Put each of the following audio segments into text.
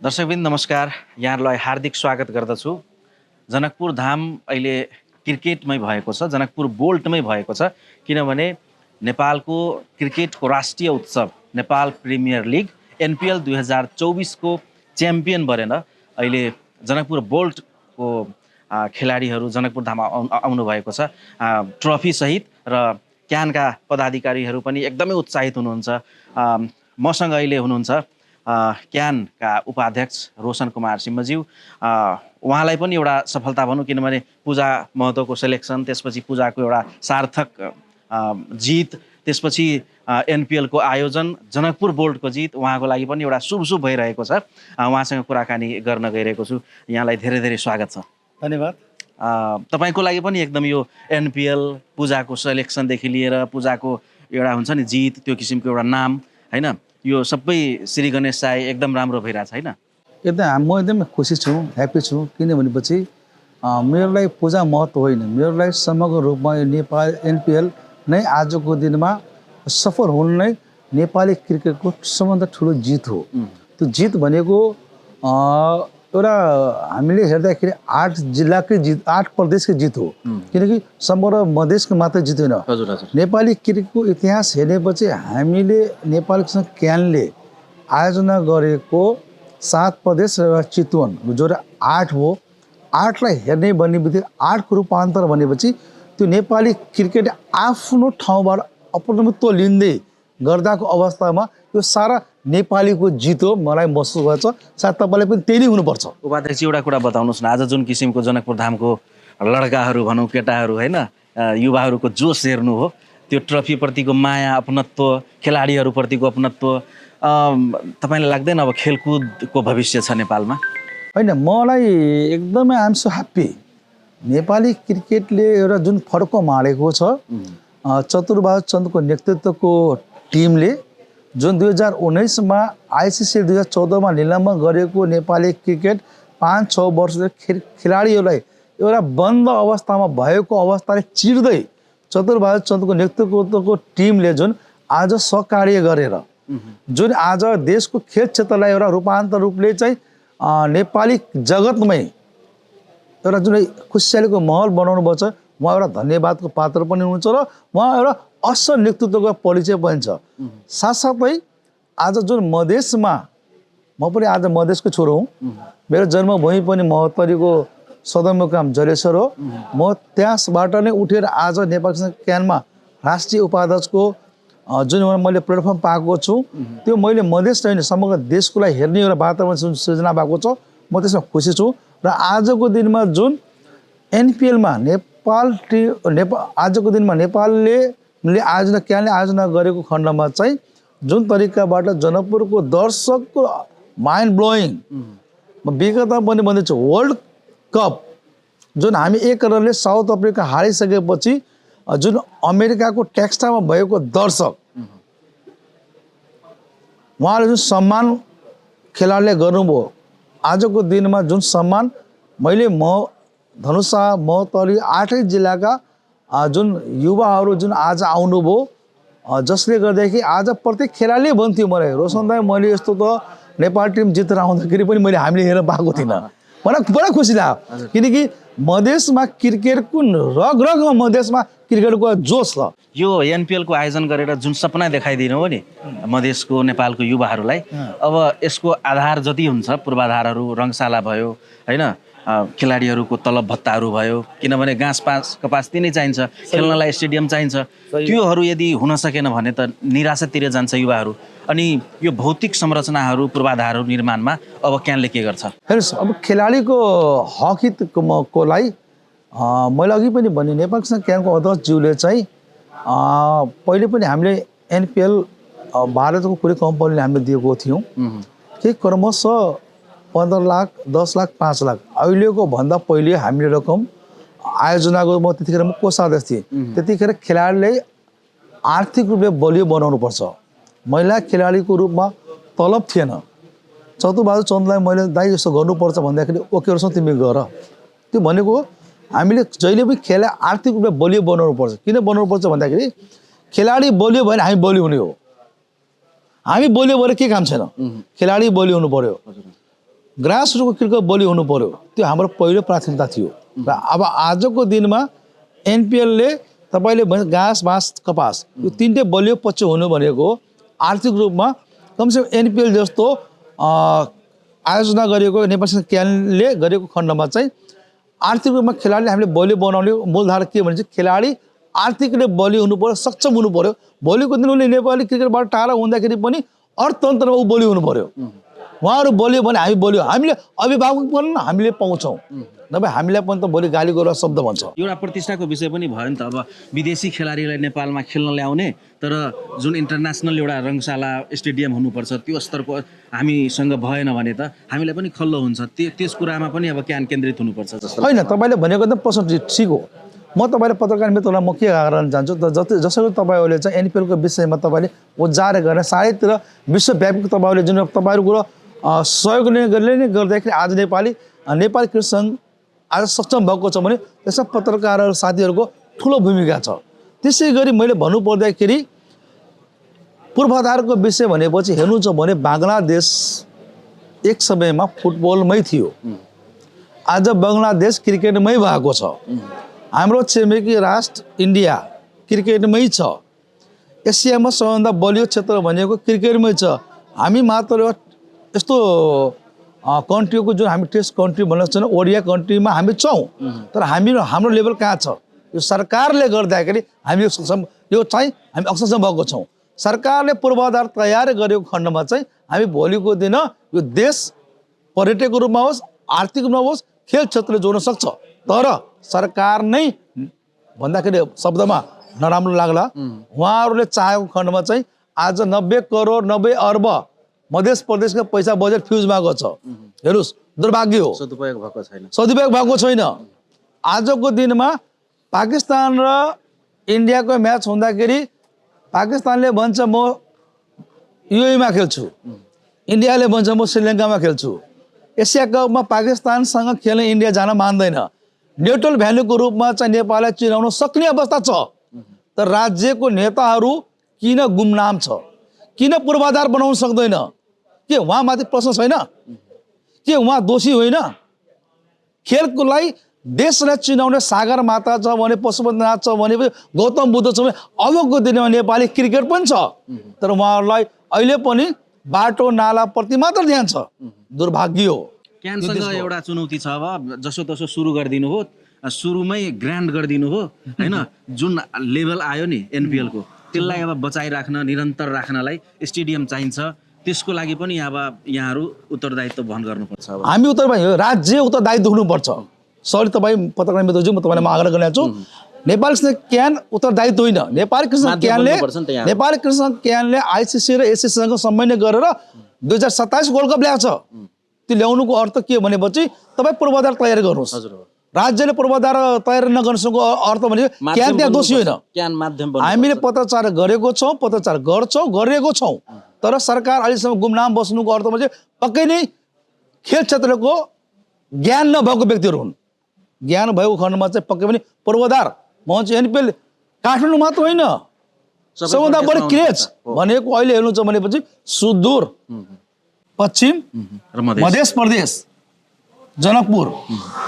दर्शकबिन नमस्कार, यहाँहरूलाई हार्दिक स्वागत गर्दछु। जनकपुर धाम अहिले क्रिकेटमै भएको छ, जनकपुर बोल्टमै भएको छ, किनभने नेपालको क्रिकेटको राष्ट्रिय उत्सव नेपाल प्रिमियर लिग एनपिएल 2024 को च्याम्पियन बनेर अहिले जनकपुर बोल्टको खेलाडीहरू जनकपुर धाम आउनु भएको छ ट्रफी सहित, र क्यानका पदाधिकारीहरू पनि एकदमै उत्साहित हुनुहुन्छ। मसँग अहिले हुनुहुन्छ क्यानका उपाध्यक्ष रोशन कुमार सिंहज्यू। उहाँलाई पनि एउटा सफलता भनौँ, किनभने पूजा महतोको सेलेक्सन, त्यसपछि पूजाको एउटा सार्थक जित, त्यसपछि एनपिएलको आयोजन, जनकपुर बोल्टको जित, उहाँको लागि पनि एउटा शुभ भइरहेको छ। उहाँसँग कुराकानी गर्न गइरहेको छु। यहाँलाई धेरै धेरै स्वागत छ। धन्यवाद। तपाईँको लागि पनि एकदम यो एनपिएल पूजाको सेलेक्सनदेखि लिएर पूजाको एउटा हुन्छ नि जित, त्यो किसिमको एउटा नाम होइन, यो सबै श्री गणेश साई एकदम राम्रो भइरहेछ होइन? एकदम म एकदमै खुसी छु, ह्याप्पी छु। किनभनेपछि मेरो लागि पूजा महत्त्व होइन, मेरो लागि समग्र रूपमा यो नेपाल एनपिएल नै आजको दिनमा सफल हुनु नै नेपाली क्रिकेटको सबभन्दा ठुलो जित हो। त्यो जित भनेको एउटा हामीले हेर्दाखेरि 8 जिल्लाकै जित, 8 प्रदेशकै जित हो। किनकि समग्र मधेसको मात्र जित होइन। हजुर हजुर। नेपाली क्रिकेटको इतिहास हेर्नेपछि हामीले नेपाली क्यानले आयोजना गरेको 7 प्रदेश र चितवन जो 8 हो, 8लाई हेर्ने भन्ने बित्तिकै 8को रूपान्तर भनेपछि त्यो नेपाली क्रिकेट आफ्नो ठाउँबाट अपनत्व लिँदै गर्दाको अवस्थामा यो सारा नेपालीको जित हो। मलाई महसुस गर्छ, सायद तपाईँलाई पनि त्यही नै हुनुपर्छ। उपाध्यक्ष, एउटा कुरा बताउनुहोस् न, आज जुन किसिमको जनकपुर धामको लड्काहरू भनौँ, केटाहरू होइन, युवाहरूको जोस हेर्नु हो, त्यो ट्रफीप्रतिको माया, अपनत्व, खेलाडीहरूप्रतिको अपनत्व, तपाईँलाई लाग्दैन अब खेलकुदको भविष्य छ नेपालमा? होइन, मलाई एकदमै I am so happy. Nepali क्रिकेटले एउटा जुन फड्को मारेको छ, चतुरबहादुर चन्दको नेतृत्वको टिमले जुन 2019मा आइसिसी 2014मा निलम्बन गरेको नेपाली क्रिकेट 5-6 वर्षदेखि खेलाडीहरूलाई एउटा बन्द अवस्थामा भएको अवस्थाले चिर्दै चतुरबहादुर चन्दको नेतृत्वको टिमले जुन आज सहकार्य गरेर जुन आज देशको खेल क्षेत्रलाई एउटा रूपान्तर रूपले चाहिँ नेपाली जगतमै एउटा जुन खुसियालीको माहौल बनाउनु भएको छ, उहाँ एउटा धन्यवादको पात्र पनि हुनुहुन्छ र उहाँ एउटा असल नेतृत्वको परिचय पनि छ। साथसाथै आज जुन मधेसमा, म पनि आज मधेसको छोरो हुँ, मेरो जन्मभूमि पनि महोत्तरीको सदरमुकाम जलेश्वर हो। म त्यसबाट नै उठेर आज नेपाल क्यानमा राष्ट्रिय उपाध्यक्षको जुन मैले प्लेटफर्म पाएको छु, त्यो मैले मधेस होइन समग्र देशको लागि हेर्ने एउटा वातावरण सृजना भएको छ। म त्यसमा खुसी छु। र आजको दिनमा जुन एनपिएलमा आजको दिनमा नेपालले क्यानले आयोजना गरेको खण्डमा चाहिँ जुन तरिकाबाट जनकपुरको दर्शकको माइन्ड ब्लोइङ, म विगतमा पनि भन्दैछु, वर्ल्ड कप जुन हामी 1 रनले साउथ अफ्रिका हारिसकेपछि जुन अमेरिकाको टेक्सासमा भएको दर्शक, उहाँले जुन सम्मान खेलाडीले गर्नुभयो, आजको दिनमा जुन सम्मान मैले धनुषा महोत्तरी 8 जिल्लाका जुन युवाहरू जुन आज आउनुभयो, जसले गर्दाखेरि आज प्रत्येक खेलाडीले भन्थ्यो मलाई, रोशन दाइ मैले यस्तो त नेपाल टिम जितेर आउँदाखेरि पनि हामीले हेरेर पाएको थिइनँ। मलाई बडा खुसी लाग्यो, किनकि मधेसमा क्रिकेटको रगरगमा मधेसमा क्रिकेटको जोस छ। यो एनपिएलको आयोजन गरेर जुन सपना देखाइदिनु हो नि मधेसको नेपालको युवाहरूलाई, अब यसको आधार जति हुन्छ, पूर्वाधारहरू रङशाला भयो होइन, खेलाडीहरूको तलब भत्ताहरू भयो, किनभने घाँस कपास तिनै चाहिन्छ, खेल्नलाई स्टेडियम चाहिन्छ, त्योहरू यदि हुन सकेन भने त निराशातिर जान्छ युवाहरू। अनि यो भौतिक संरचनाहरू, पूर्वाधारहरू निर्माणमा अब क्यानले के गर्छ? हेर्नुहोस्, अब खेलाडीको हक हितको लागि मैले अघि पनि भने नेपाल क्यानको अध्यक्षज्यूले चाहिँ पहिले पनि हामीले एनपिएल भारतको कुनै कम्पनीले हामीले दिएको थियौँ, केही क्रमशः 15 लाख, 10 लाख, 5 लाख, अहिलेको भन्दा पहिले हामीले रकम आयोजनाको म त्यतिखेर म कोषाध्यक्ष थिएँ। त्यतिखेर खेलाडीलाई आर्थिक रूपले बलियो बनाउनुपर्छ। महिला खेलाडीको रूपमा तलब थिएन। चतुरबहादुर चन्दलाई मैले दाइ यसो गर्नुपर्छ भन्दाखेरि ओके रोशन तिमी गर। त्यो भनेको हामीले जहिले पनि खेला आर्थिक रूपले बलियो बनाउनुपर्छ। किन बनाउनुपर्छ भन्दाखेरि खेलाडी बलियो भने हामी बलियो हुने हो। हामी बलियो भएर के काम छैन, खेलाडी बलियो हुनु पर्यो। ग्रासरुटको क्रिकेट बलियो हुनु पर्यो, त्यो हाम्रो पहिलो प्राथमिकता थियो। र अब आजको दिनमा एनपिएलले तपाईँले घाँस बाँस कपास यो तिनटै बलियो पछि हुनु भनेको आर्थिक रूपमा कमसेकम एनपिएल जस्तो आयोजना गरिएको नेपाल क्यानले गरेको खण्डमा चाहिँ आर्थिक रूपमा खेलाडीले हामीले बलियो बनाउने मूलधारा के भने चाहिँ खेलाडी आर्थिकले बलियो हुनु पर्यो, सक्षम हुनु पर्यो। भोलिको दिन उसले नेपाली क्रिकेटबाट टाढा हुँदाखेरि पनि अर्थतन्त्रमा ऊ बलियो हुनु पर्यो। उहाँहरू बलियो भने हामी बलियो, हामीले अभिभावक पनि हामीले पाउँछौँ, नभए हामीलाई पनि त भोलि गाली गरेर शब्द भन्छ। एउटा प्रतिष्ठाको विषय पनि भयो नि त। अब विदेशी खेलाडीलाई नेपालमा खेल्न ल्याउने, तर जुन इन्टरनेसनल एउटा रङशाला स्टेडियम हुनुपर्छ त्यो स्तरको हामीसँग भएन भने त हामीलाई पनि खल्लो हुन्छ। त्यस कुरामा पनि अब क्यान केन्द्रित हुनुपर्छ जस्तो होइन। तपाईँले भनेको एकदम प्रश्न ठिक हो। म तपाईँले पत्रकार मित्रलाई म के गर्न चाहन्छु त, जसरी तपाईँहरूले चाहिँ एनपिएलको विषयमा तपाईँले उजागर गरेर सायदतिर विश्वव्यापी तपाईँहरूले जुन तपाईँहरू कुरो सहयोग नै गर्दाखेरि आज नेपाली कृषि सङ्घ आज सक्षम भएको छ भने त्यसमा पत्रकारहरू साथीहरूको ठुलो भूमिका छ। त्यसै गरी मैले भन्नुपर्दाखेरि पूर्वाधारको विषय भनेपछि हेर्नु छ भने बङ्गलादेश एक समयमा फुटबलमै थियो, आज बङ्गलादेश क्रिकेटमै भएको छ। हाम्रो छिमेकी राष्ट्र इन्डिया क्रिकेटमै छ। एसियामा सबभन्दा बलियो क्षेत्र भनेको क्रिकेटमै छ। हामी मात्र यस्तो कन्ट्रीको जुन हामी टेस्ट कन्ट्री भन्न सक्छौँ ओडिया कन्ट्रीमा हामी छौँ, तर हाम्रो लेभल कहाँ छ? यो सरकारले गर्दाखेरि हामी यो चाहिँ हामी अक्षम भएको छौँ। सरकारले पूर्वाधार तयार गरेको खण्डमा चाहिँ हामी भोलिको दिन यो देश पर्यटकको रूपमा होस्, आर्थिक रूपमा होस्, खेल क्षेत्रले जोड्न सक्छ। तर सरकार नै भन्दाखेरि शब्दमा नराम्रो लाग्ला, उहाँहरूले चाहेको खण्डमा चाहिँ आज 90 करोड 90 अर्ब मध्य प्रदेशको पैसा बजेट फ्युज भएको छ। हेर्नुहोस्, दुर्भाग्य हो, सदुपयोग भएको छैन। आजको दिनमा पाकिस्तान र इन्डियाको म्याच हुँदाखेरि पाकिस्तानले भन्छ म युएईमा खेल्छु, इन्डियाले भन्छ म श्रीलङ्कामा खेल्छु। एसिया कपमा पाकिस्तानसँग खेल्न इन्डिया जान मान्दैन। न्युट्रल भ्यालुको रूपमा चाहिँ नेपाललाई चिनाउन सक्ने अवस्था छ, तर राज्यको नेताहरू किन गुमनाम छ? किन पूर्वाधार बनाउन सक्दैन? के उहाँमाथि प्रश्न छैन? के उहाँ दोषी होइन? खेलको लागि देशलाई चिनाउने सागर माता छ भने, पशुपतिनाथ छ भने, गौतम बुद्ध छ भने, अबको दिनमा नेपाली क्रिकेट पनि छ, तर उहाँहरूलाई अहिले पनि बाटो नालाप्रति मात्र ध्यान छ। दुर्भाग्य हो। क्यानसँग एउटा चुनौती छ। अब जसोतसो सुरु गरिदिनु हो, सुरुमै ग्रान्ड गरिदिनु हो होइन, जुन लेभल आयो नि एनपिएलको त्यसलाई अब बचाइराख्न, निरन्तर राख्नलाई स्टेडियम चाहिन्छ। त्यसको लागि पनि अब यहाँहरू उत्तरदायित्व वहन गर्नुपर्छ। हामी राज्य उत्तरदायित्व हुनुपर्छ। सरी तपाईँ पत्रकार मित्रज्यू, म तपाईँलाई आग्रह गर्न चाहन्छु, नेपाल कृषि क्यान उत्तरदायित्व होइन। नेपाल कृषि क्यानले आइसिसी र एसिसीसँग समन्वय गरेर 2027 वर्ल्ड कप ल्याएको छ। त्यो ल्याउनुको अर्थ के भनेपछि तपाईँ पूर्वाधार तयार गर्नुहोस्। राज्यले पूर्वाधार तयार नगर्नु सक्नुको अर्थ भनेको क्यान त्यहाँ दोषी होइन। हामीले पत्रचार गरेको छौँ, पत्रचार गर्छौँ, गरिरहेको छौँ, तर सरकार अहिलेसम्म गुमनाम बस्नुको अर्थ भने पक्कै नै खेल क्षेत्रको ज्ञान नभएको व्यक्तिहरू हुन्। ज्ञान भएको खण्डमा चाहिँ पक्कै पनि पूर्वाधार म चाहिँ एनपिएल काठमाडौँ मात्र होइन, सबभन्दा बढी क्रेज भनेको अहिले हेर्नु छ भनेपछि सुदूर पश्चिम मध्य प्रदेश, जनकपुर,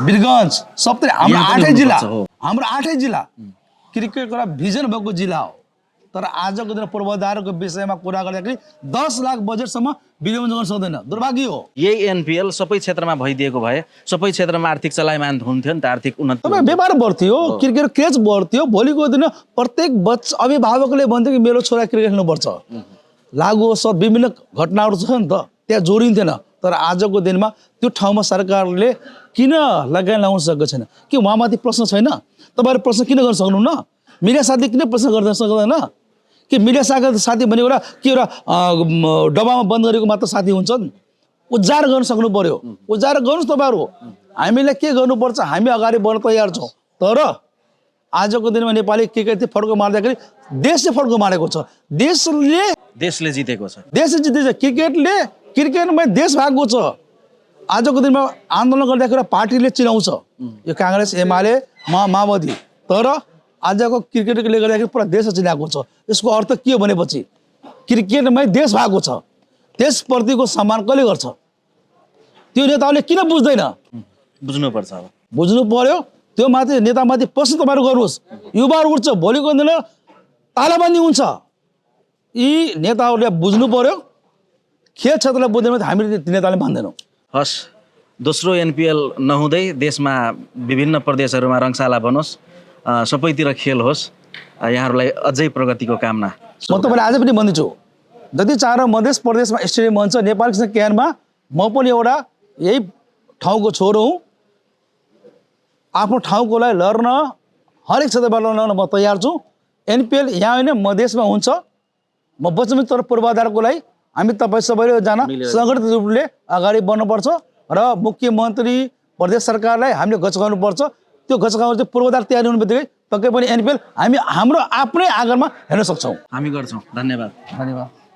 वीरगञ्ज, सप्तरी, हाम्रो 8 जिल्ला क्रिकेटको एउटा भिजन भएको जिल्ला हो। तर आजको दिन पूर्वाधारको विषयमा कुरा गर्दाखेरि 10 लाख बजेटसम्म विनियोजन गर्न सक्दैन। दुर्भाग्य हो। यही एनपिएल सबै क्षेत्रमा भइदिएको भए सबै क्षेत्रमा आर्थिक चलायमान हुन्थ्यो नि त, आर्थिक उन्नति, व्यापार बढ्थ्यो, क्रिकेट क्रेज बढ्थ्यो। भोलिको दिन प्रत्येक अभिभावकले भन्थ्यो कि मेरो छोरा क्रिकेट खेल्नुपर्छ। लागु विभिन्न घटनाहरू छ नि त, त्यहाँ जोडिन्थेन। तर आजको दिनमा त्यो ठाउँमा सरकारले किन लगानी लगाउन सकेको छैन? कि उहाँमाथि प्रश्न छैन? तपाईँहरू प्रश्न किन गर्न सक्नुहुन्न? मिडिया साथी किन प्रश्न गर्न सक्दैन? कि मिडिया साथी भनेको एउटा डब्बामा बन्द गरेको मात्र साथी हुन्छन्? उजागर गर्न सक्नु पर्यो। उजागर गर्नुहोस् तपाईँहरू। हामीले के गर्नुपर्छ? हामी अगाडि बढ्न तयार छौँ। तर आजको दिनमा नेपाली क्रिकेट फड्को मार्दाखेरि देशले फड्को मारेको छ। देशले जितेको छ। देशले जितेको छ। क्रिकेटमै देश भागको छ। आजको दिनमा आन्दोलन गर्दाखेरि पार्टीले चिनाउँछ, यो काङ्ग्रेस, एमाले, माओवादी, तर आजको क्रिकेटले गर्दाखेरि पुरा देश चिनाएको छ। यसको अर्थ के हो भनेपछि क्रिकेटमै देश भएको छ। देशप्रतिको सम्मान कसले गर्छ? त्यो नेताहरूले किन बुझ्दैन बुझ्नुपर्छ अब बुझ्नु पर्यो त्यो माथि नेतामाथि प्रश्न तपाईँहरू गर्नुहोस् युवाहरू उठ्छ भोलिको दिन तालाबन्दी हुन्छ यी नेताहरूले बुझ्नु पर्यो खेल क्षेत्रलाई बुझ्दैन भने हामीले नेताले मान्दैनौँ हस् दोस्रो एनपिएल नहुँदै देशमा विभिन्न प्रदेशहरूमा रङशाला बनोस् सबैतिर खेल होस् यहाँहरूलाई अझै प्रगतिको कामना म तपाईँलाई अझै पनि भनिदिन्छु जति चार मधेस प्रदेशमा स्टेडियम बन्छ नेपाल कृष्ण क्यानमा म पनि एउटा यही ठाउँको छोरो हुँ आफ्नो ठाउँको लागि लड्न हरेक क्षेत्रबाट लड्न म तयार छु एनपिएल यहाँ होइन मधेसमा हुन्छ म बच्चन तर पूर्वाधारको लागि हामी तपाईँ सबैजना सङ्गठित रूपले अगाडि बढ्नुपर्छ र मुख्यमन्त्री प्रदेश सरकारलाई हामीले घचकाउनुपर्छ त्यो घचकाउनु चाहिँ पूर्वाधार तयारी हुनु बित्तिकै पक्कै पनि एनपिएल हामी हाम्रो आफ्नै आँगनमा हेर्न सक्छौँ हामी गर्छौँ धन्यवाद धन्यवाद